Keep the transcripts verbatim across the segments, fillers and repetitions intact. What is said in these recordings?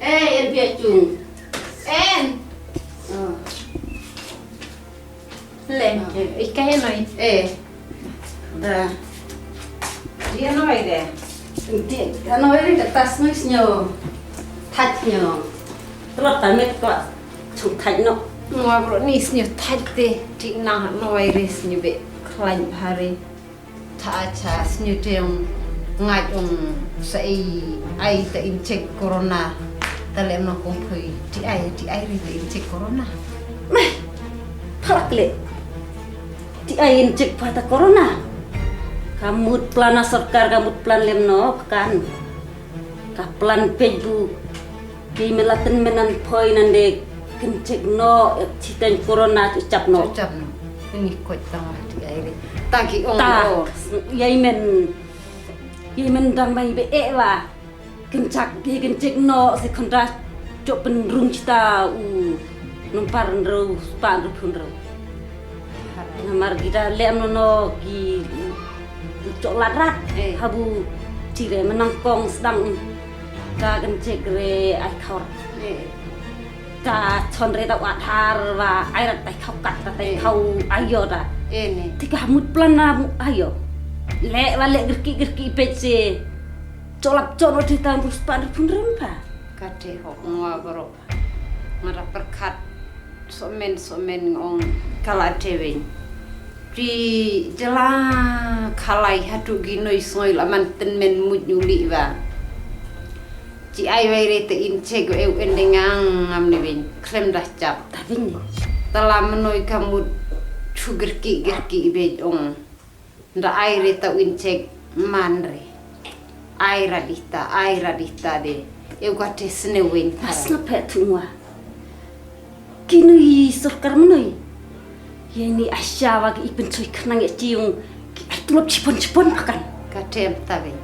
Eh, en pia chung. En. Oh. Le, oh. Ika he noi. Eh. Da. Dia noi de. Dia noi de, tas noi snyo. Thait snyo. Tlot ta met ko. Chung thait no. Ngwa bro ni snyo thait te. Ti nang noi re snyo be. Khlain bhari. Tha cha snyu teng ngai ong sa ei ai ta injek corona. Ta lem no kong phui ti ai ti ai ri ta injek corona. Meh. Phak le. Ti ai injek pa ta corona. Ka mut plan a sorkar ka mut plan lem no kan. Ka plan pej bu. Ki mela ten menan poi nan de kenjek no, eh, chiteng corona chu chap no. Chu chap no. Ini koi tang ti ai re. Ta ki ong ta. Yai men. Yai men dang mai be e wa. Kenjak ki kenjek no se konda chok pen rung chita u. Numpar nro spa nro pun nro. Namar kita lem no no ki chok lat rat. Eh. Habu chire menang kong sedang. Ka kenjek re ai khor. Eh. Ta chon re ta wat har wa ai rat tai khau kat ta tai khau ayo ta. Eh, ne. Ti ka mut plan na ayo. Le wa le gerki gerki pet se. Cholap chon wa ti ta rus pan ripun rem pa. Kate hok ngwa bro. Ngara perkat somen somen ngong kala teweng. Ri jela khalai hatu ginoi sngoi la man ten men mut nyuli wa. Ci ai wai re te in cek eu endeng ang ngam ni win klem dah cap. Ta win. Tala menoi kamut chu gerki gerki be ong. Nda ai re ta win cek man re. Ai radita, ai radita de. Eu ka te sene win. Pas na pe tu ngwa. Ki nui sorkar menoi. Ye ni asya wa ki ipen soi khnang ya ciung. Ki ai tulop chipon chipon pakan. Ka tem ta win.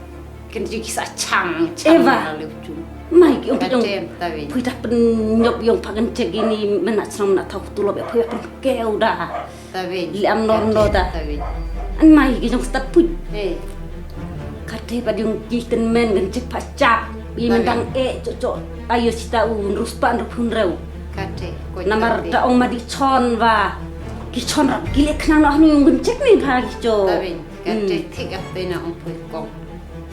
Ken ji ki sa chang chang. Eva. Lalu cung. Mai ki ong ka tem ta win. Pui ta pen nyop yong pakan cek ini mena senang mena tau tulop ya pui pen keu da. Ta win. Li am nom no ta. Ta win. An mai ki jong stat pui. Eh. Ka te pa jong ki ten men gen cek pa chap. Bi men dang e cho cho. Ayo sita u nrus pa nrus pun reu. Ka te. Namar da ong ma di chon wa. Ki chon rap ki le khnang no hanu yung gen cek ni pa ki cho. Ta win. Ka te thik ap pe na ong pui kong.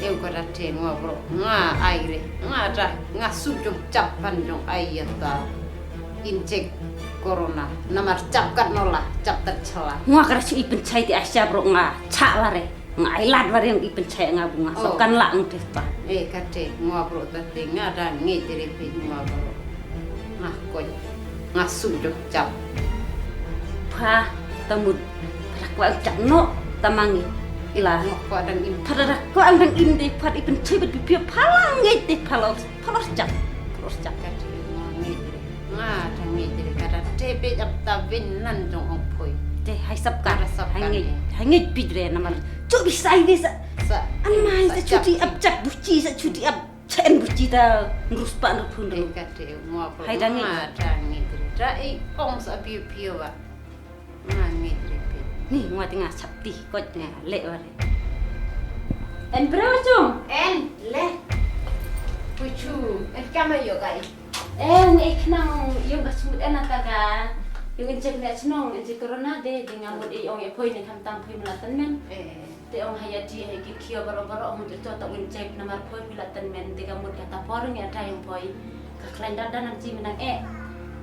Eu ka da te ngwa bro. Nga ai re. Nga da. Nga su jong chap pan jong ai ya ta. Injek corona. Namar chap kat nola, chap tat chala. Ngwa kara chu i penchai ti asya bro nga cha ware. Nga ai lad ware i penchai nga bu nga. Oh. So kan la ang te pa. Eh, ka te ngwa bro ta te nga da ngi jere pe ngwa bro. Nga koi. Nga su jok chap. Pa tamut. Para kwa chap no tamangi. Ila. Ngwa kwa dang im. Para kwa dang im de pa i penchai bet pi pa lang ngi te pa lo. Phalos jam, phalos jam. Ka ti nga ngi dri, nga ta ngi dri, ka ta te be jam ta win nan jong ong poi. Te hai sap ka, hai ngi, hai ngi pi dre namar. Chu bi sai bi sa. Sa. An mai sa chuti ap chak buchi sa chuti ap. Cha en buchi ta nrus pa nrus pun ru. Ka te ngwa poi. Hai da ngi. Nga ta ngi dri. Ta i ong sa piu piu wa. Nga ngi repeat. Ni ngwa ti nga chap ti koch nga le ware. En bro chung. En le. Puchu. En kama yo kai. En e khnang yung ka sut en ata ka. Yung en chek le chnong en chek corona de de nga mut e ong e poi ne kham tang poi mla tan men. Eh. Te ong haya ti haya ki khio baro baro ong te chota win chek namar poi pila ten men te ka mut ka ta por ngi ata yung poi. Ka khlain dan dan chi menang e.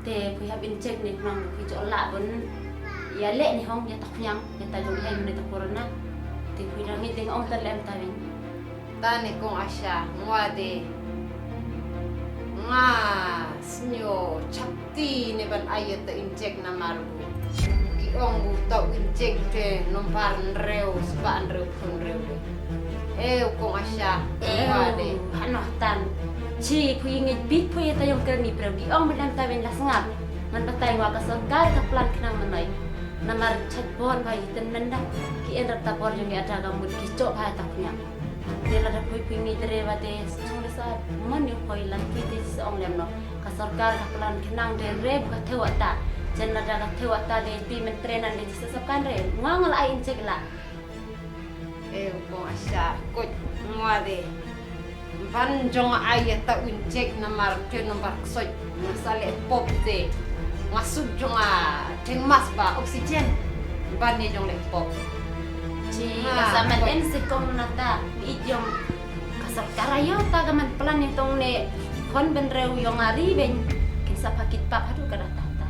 Te poi hap in chek ni nong poi cho la bun. Ya le ni hong ya tak nyang ya ta jong hai men ta corona. Te poi nang ngi ding ong ta lem ta win. Ta ni kong Asha ngwa de. Nga snyo chap Ti ne ban ai ïa ta injek namar bu ki ong bu ta injek te nombar hynriew spah hynriew phew hynriew. E u kong Asha. Ew, hano tan. Chi phi ngeit bit phi ïa ta ïong kren ni briew ki ong bit lam ta win la sngap. Ngan batai wa ka sorkar ka plan khnang mynno. Namar chait bor ba ïa ten menda ki en rap ta bor jong ïa ta ka mut ki chok ha ta khñiang. Te lada poi poi ngi dre ba te sung sa mon ïa poi lan ki te sa ong lem no. Ka sorkar ka plan khnang de re ka thew ata. Chen lada ka thew ata de ti men trenan de sa sap kan re. Ngwa ngol ai injek la. E u kong Asha koch ngwa de. Ban jong ai ïa ta un check namar te namar ksoit. Nga sa leh pop te. Nga suk jong a teng mas ba oxygen. Ban ne jong leh pop. Chi, nga sa man en se kong na ta. Ni jong ka sorkar ayo ta ka man plan ïa tong ne. Khon bynriew ïong ari ben. Kin sa pakit pap haduh ka data ta.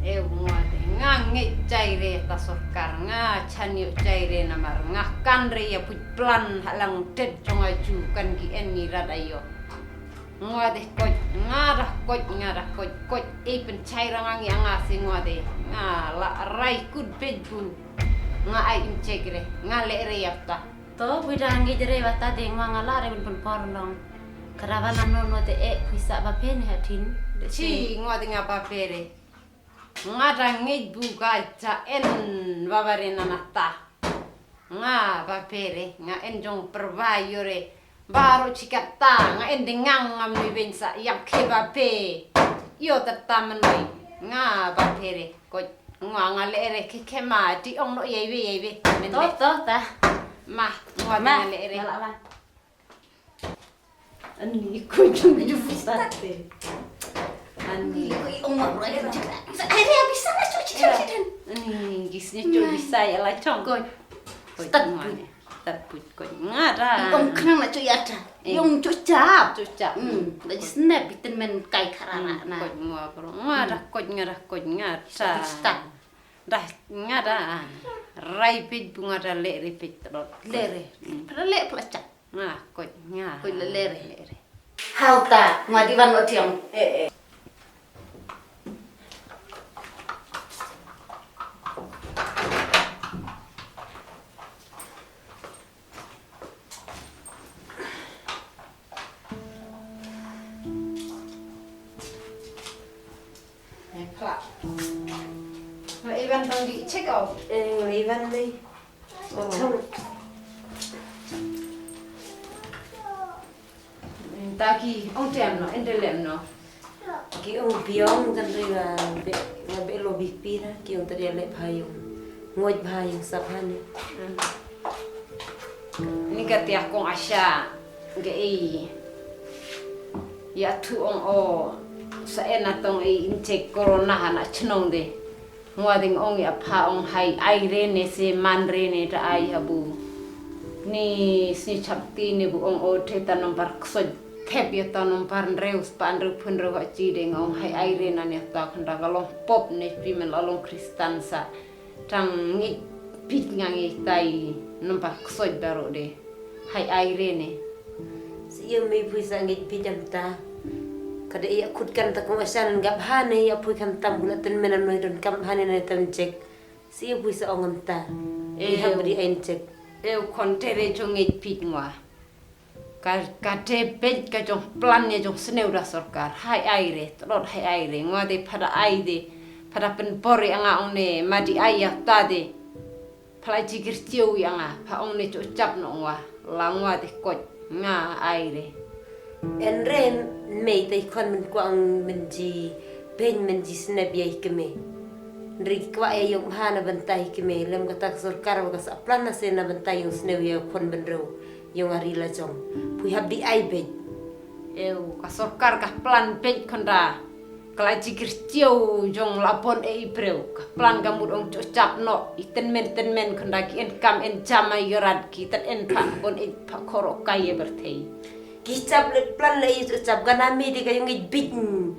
Eh, nga te nga ngeit jai re ta sorkar nga chan ïoh jai re namar nga kan re ïa puj plan ha lang tet jong aju kan ki en ni rat ayo. Nga deh koit, nga dah koit, nga dah koit, koit. Eh, pynchai rang ang ïa nga si nga deh. Nga la rai kut bej bu. Nga ai im check re, nga leh re ïa ta. To, pui dah ngi jere wa ta deh nga nga la re bun pun por long. Karavan ano no te eh pui sa ba pen ha tin. Chi, nga deh nga ba pe re. Nga da ngeit bu ka ja en wa ba re na na ta. Nga ba pe re, nga en jong perwa yo re. Ba ro chikat ta, nga en de ngang ngam ni ben sa yap ke ba pe. Yo ta ta men mai. Nga ba pe re, ko nga nga le re ke ke ma ti ong no yai we yai we. Men to to ta. Ma, nga ma le re. Ani ko jong ju sate. Ani ko ong ma ro. Sa ai re bisa la chu chi chi. Ani gis ni chu bisa ya la chong. Ko. Start put. Start put ko. Nga da. Ong khang na chu ya ta. Ong chu chap. Chu chap. Hmm. Da snap biten men kai khara na. Ko nga bro. Nga da ko nga da ko nga da. Start. Da nga da. Rai pit bu nga da le re pit rot. Le re. Pala le pala chap. Nga, koit, nga. Koit le, le re. Le re. Hau ta, nga di wan lo tiang. Eh, eh. Eh, pala. Nga iwan tang di check out. Eh, nga iwan dei. Oh. Chong. Ta ki ong tem no, en de lem no. Ki ong biong kan ri nga be, nga be lo bik pi na, ki ong tadi le pha yung. Ngoj pha yung sap hani. Ni ka tiak kong Asha, ke ei. Ya thu ong o, sa en atong ei injek corona hana chnong de. Nga ding ong ïa pha ong hai ai re ne se man re ne ta ai ha bu. Ni sni chap ti ne bu ong o te ta nong par ksoj. Thep ïa ta nong par nreu spa nreu phun reu ha chi ding ong hai ai re na ne ta khanda ka long pop ne pi men la long kristan sa. Tang ngi pit nga ngi tai nong par ksoj daro de. Hai ai re ne. Si ïa mei pui sa ngeit phi jam ta. Ka dei ïa khut kan ta kum asan gap ha ne ïa pui kan tam gula ten mena noi don kam ha ne ne tam jek. Si ïa pui sa ong am ta. Eh, ïa hap di ain jek. Eh, u khon te re jong ngeit pit ngwa. Ka, ka te pet ka jong plan ne jong snew da sorkar. Hai ai re, tlot hai ai re. Ngwa de pada ai de. Pada pen por ïa nga ong ne ma di ai ïa ta de. Pha la jikir chiu ïa nga, pha ong ne chu chap no ngwa, la ngwa de koch, nga ai re. En ren, mei tai khon men kwang men ji, pen men ji snep ïa i keme. Nri kwah ïa yong ha na bentai keme, lem kata ka sorkar wa ka sa plan na se na bentai yong snew ïa khon benrew, yong ari la jong. Pui hap di ai bej. Eu, ka sorkar ka plan bej khon da. Ka la jikir chiu jong la bon e i breu. Ka plan ka mut ong chu chap no. I ten men ten men khon da ki en kam en jam ai yorat ki ten en pha bon e pha khoro kai e berthei. Ki chap le plan le i chu chap gana mi di ka yong ngit bit.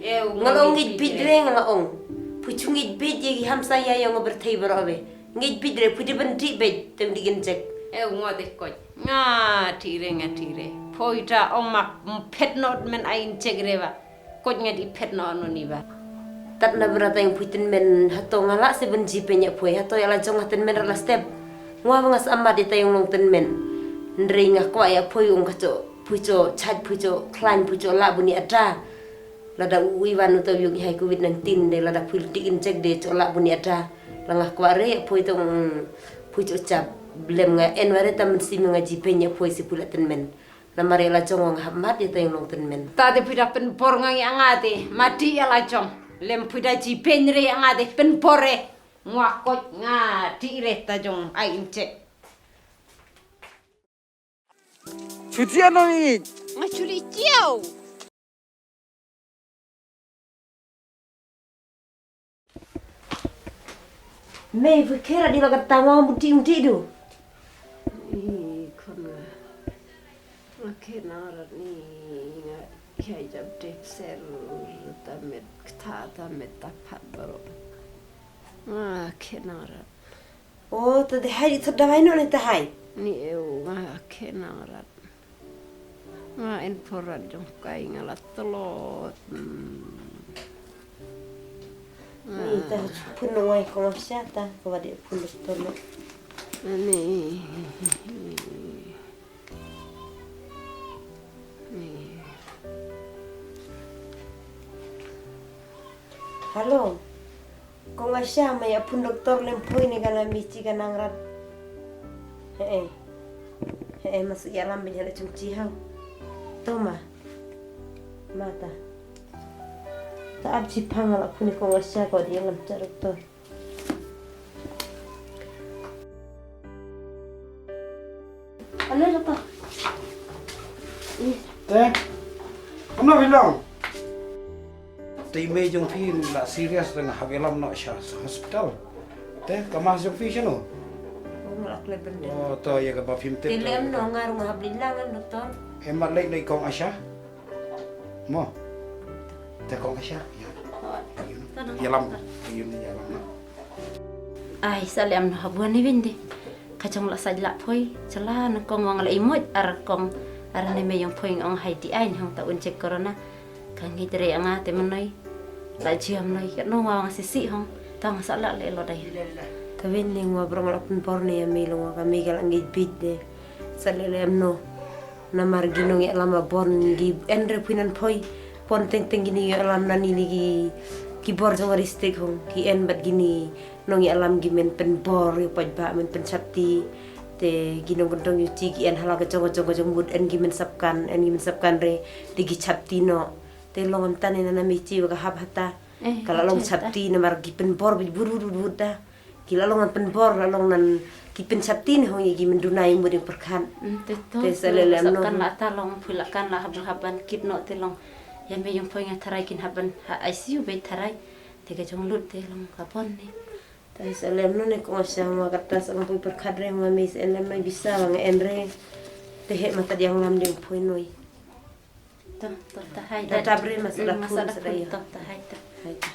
Eu, nga long ngit bit re nga la ong. Phu chu ngit bit ye ki hamsa ya yong berthei bro be. Ngit bit re phu di ben di bit tem di gen jek. Eu, nga de koch. Nga ti re nga ti re. Phoi ta ong ma phet not men ai in jek re ba. Koch nga di phet no no ni ba. Tat na bra tayong phui ten men hato nga la se ben ji pe nya phui hato ya la jong ha ten men la step. Ngwa ba nga sa amat di tayong long ten men. Nrei nga kwah ya phui ong ka cho phui cho chaj phui cho khlain phui cho la buni atra. Lada u iwan u to yung i hai covid nineteen de lada phui di in jek de cho la buni atra. La nga kwah re ya phui tong phui cho chap blem nga en ware ta men si nga ji pe nya phui si phui la ten men. Namar ïa la jong ong hap mat ïa ta ïa long ten men. Ta de phi da pynpor ngang ïa nga te mati ïa la jong. Lem phi da ji pen re ïa nga te pynpor re. Ngwa koch nga ti re ta jong ai in check. Chuti ano i. Nga chuli chiao. Mei, phi kher di la kata ma muti muti du. Ih, khun nga. Nga kher nang rat ni, nga kher jap dep ser ta met kta ta met ta phat baroh. Nga kher nang rat. O, ta dei hai di thot dawai no ne ta hai. Ni eu nga kher nang rat. Nga en phorat jong kai nga la tlot. Hmm. Ni ta phun nong ai ko sha ta ko wadi phun doktor no. Ni. Ni. Hello. Kong Asha, ma ïa phun doktor lem phoi ne ka la michi ka nang rat. He eh. He eh, masuk ïa lam bin hala chung chi hau. To ma. Ma ta. Ta ap chi phang la phun ne Kong Asha ko di lam cha doktor. Alo, doktor. Te. Ano hilong? Te i mei jong phi la serious dang hap ïalam noh sha hospital. Te ka mas jong phi shano? Ong la kle bendel. Oh, to ïa kaba phim tip. Te lem no nga rung hap lilang doktor. Em mat lei lei Kong Asha. Mo. Te Kong Asha. Ïa. Ïalam. Ïalam. Ai, sa lem no ha bun ni bindi. Ka jong la sait la phoi, chala na kong wang la imut ar kong ar ne me yong phoi ngong hai di ai hong ta un check corona. Ka ngi dre anga te menoi. La jiam noi ka no wang sisi hong tang sa la le lo dai. Ka win ling wa brong la pun por ne ya me long wa ka me ka la ngi bit de. Sa le lem no. Namar ki nongïalam ba bun ki en re phi nan phoi. Pon teng teng ki nongïalam nani ni ki, ki bor jong ka district hong ki en bad kini nongïalam ki men pynbor ïa paidbah men pynchapti. Te ki nongkyndong ïa ki, ki en ha la ka jong ka jong ka jong mut en ki men sapkan, en ki men sapkan re te ki chapti noh. Te long am tang ïa na mi chi ba ka hap hata. Ka la long chapti namar ki pynbor bit bud bud bud bud da. Ki la long nan pynbor, la long nan ki pynchapti ne hong ïa ki men duna ïa mut ïa pyrkhat. Te sa lem no kan la ta long phi la kan la hap hap ban kit noh te long. Ïa me yong phoi nga tharai kin hap ban ha I C U bei tharai. Te ka jong lut te long ka pon ne. Te sa lem no ne ko sa ma ka ta sa poi pyrkhat re ma me sa lem no bisa ba nga en re. Te he ma ta diang lam ding phoi noi. To, to, ta hai. Ta bre ma sa da phun sa da ïa. To, ta hai ta. Hai ta.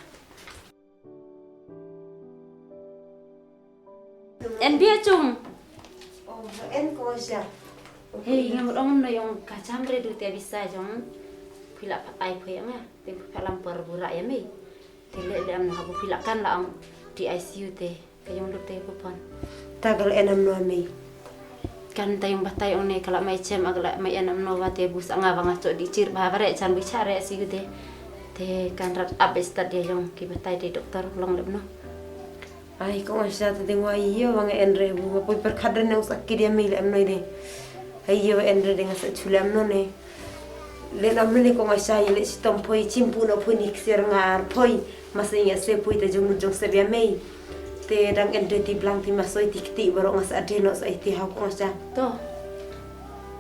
En bia chung. Oh, en ko sha. Hei, ngam ong no yong ka jam re du te bisa jong. Phi la ai phi nga, te phi lam par bura ya me. Te le le am ha phi la kan la ong D I C U te. Ka yong du te phi pon. Ta ka la en am no me. Kan ta yong batai ong ne ka la mai chem ak la mai en am no wa te bu sa nga wa nga cho di chir ba ba re chan bi cha re si de. Te kan rat ap be stad ya yong ki batai de doktor long lem no. Ai ko nga sha te ding wa ïa wa nga en re bu nga poi pyrkhat re nang sakit ya me le am no de. Ai ïa wa en re de nga sa chu le am no ne. Le lam ne ko nga sha ïa le chitom phoi chim pu no phoi ni ksiar nga ar phoi. Masa ïa se phoi ta jong mut jong se bia mei. Te dang en de ti blang ti masoi ti kti baro nga sa de no sa ti hau ko nga sha. To.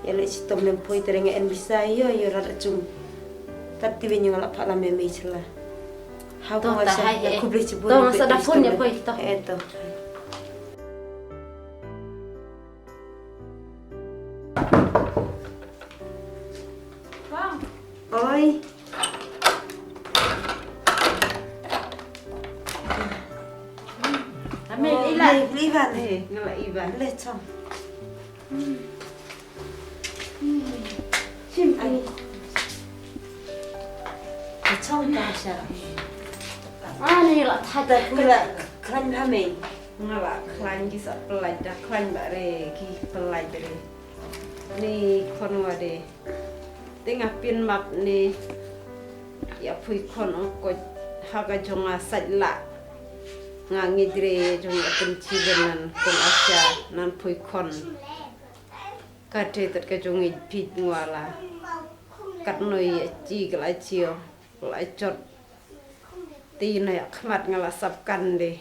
Ïa le chitom nem phoi te nga en bisa ïa ïa rat achung. Tat ti wen nga la pha la me mei chla. Hau ko nga sha ïa khublei chibu. To nga sa da phone ïa phoi to. Eh to. Oi. Ame ila. Ila ne. Ngala iba. Le chong. Chim ai. Chong ta sha. Ani la thai ta kula klan ha me. Nga la khlaiñ ki sa pynlait da khlaiñ ba re ki pynlait re. Ni khon wa de. Te nga pyn map ni. Ïa phui khon ong ko ha ka jong nga sait la. Nga ngi jre jong nga pyn chi nan kong asia nan phui khon. Ka te tat ka jong ngi pit ngwa la. Kat noi ïa chi ka la chi ong la chot. Te na ïa khmat nga la sap kan de.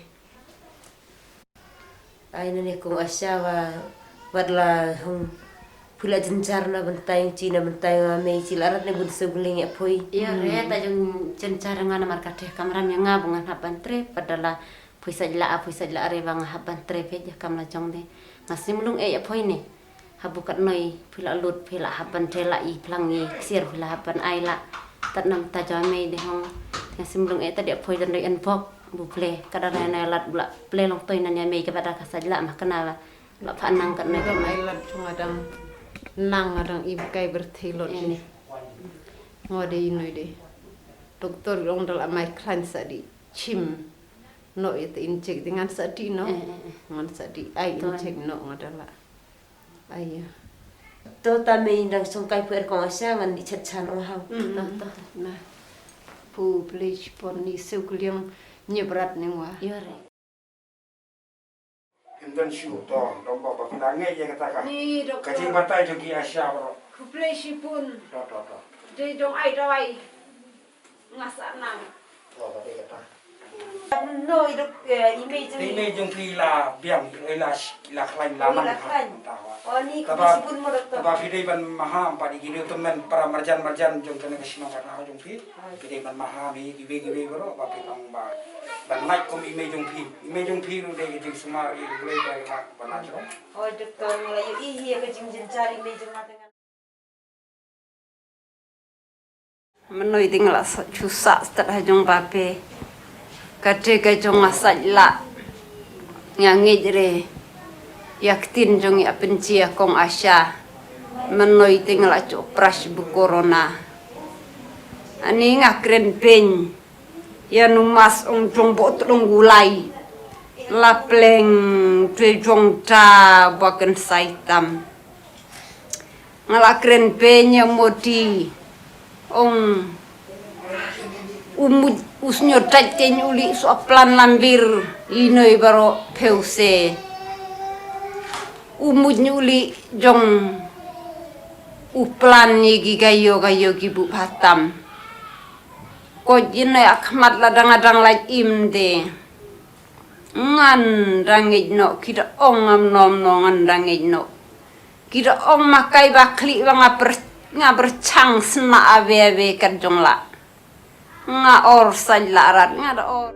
Ai nane kong Asha wa wat la hong Phi la jynjar na bynta ïa ngi, na bynta ïa nga mei, phi la rat ne bun sngewkylliang ïa phi. Ïa re ta jong jynjar nga namar ka treh kamram ïa nga ba ngan hap ban treh, pat da la phi sa la, phi sa la re ba nga hap ban treh phi ïa kam la jong de. Nga sim lung eh ïa phi ne. Habu katnoi phi la lut, phi la hap ban treh la i plang i ksiar, phi la hap ban ai la. Tat nam ta jong mei de hong. Nga sim lung eh ta de phi dan doi en pok bu ple. Ka da na lat bu la ple long toi nan ïa mei ka ba da ka sa la ma kana ba. La pha nang katnoi. Dang ai lat jong nga dang nang, nga dang im kai ber thi lot. Ïa ni. Ngo de inoi de. Doktor long da la mai klan sa di chim. No ïa te injek de ngan sa di no. Eh, eh, eh. Ngan sa di ai To. Injek no nga da la. Ai ya. To ta mei dang song kai pher kong Asha ngan di chat chan ong hau. Mm, mm. To, to. Na. Pu please pon ni sngewkylliang nyep rat ne ngwa. Ïa re. Yndan shu to, dong ba ba phi la ngeit ïa kata ka. Ni, doktor. Ka jingbatai jong ki Asha bro. Khublei shibun. To, to, to. Dei dong ai dawai. Nga sa nang. To, ba dei kata. No, i dok, eh, i mei jong I mei jong phi la biang, i la, i la khlaiñ la Oh, i nang la ha. Khlaiñ. Ta wa. Oh, ni Kaba, khublei shibun mo doktor. Kaba phi dei ban maham pat i kine u tymmen para marjan marjan jong kane ka shnong ka na jong phi. Phi dei ban maham hi kiwei kiwei baroh ba phi tang ba ban lait kum i mei jong phi. I mei jong phi ruh dei ka jingsumar ïa U Blei ba ïa ban lait ruh. Oi doktor, nga la ïohi hi ïa ka jingjynjar i mei jong nga te ngan. Mynno i ding la sa chu sa stat ha jong ba pe. Ka te ka jong nga sa la. Nga ngeit re. Ïa ktin jong i a pynchi ïa kong Asha. Mynno i ding la chu pras bu corona. Ani nga kren pyn. Ïa nu mas ong jong bo tlong gulai. La pleng twe jong ta ba kan sai tam. Nga la kren pyn ïa Modi. Ong u muj u snyo tait te u li su plan lambir. Inoi baro phew se. U muj u li jong u plan ïa ki gayo gayo ki bu batam. Ko jin ïa khmat la dang dang la im de. Ngan dang ngeit no, ki da ong ngam nom no ngan dang ngeit no. Ki da ong ma kai ba khli ba nga per, nga berchang sna ave ave kan jong la. Nga or sa la rat, nga da or.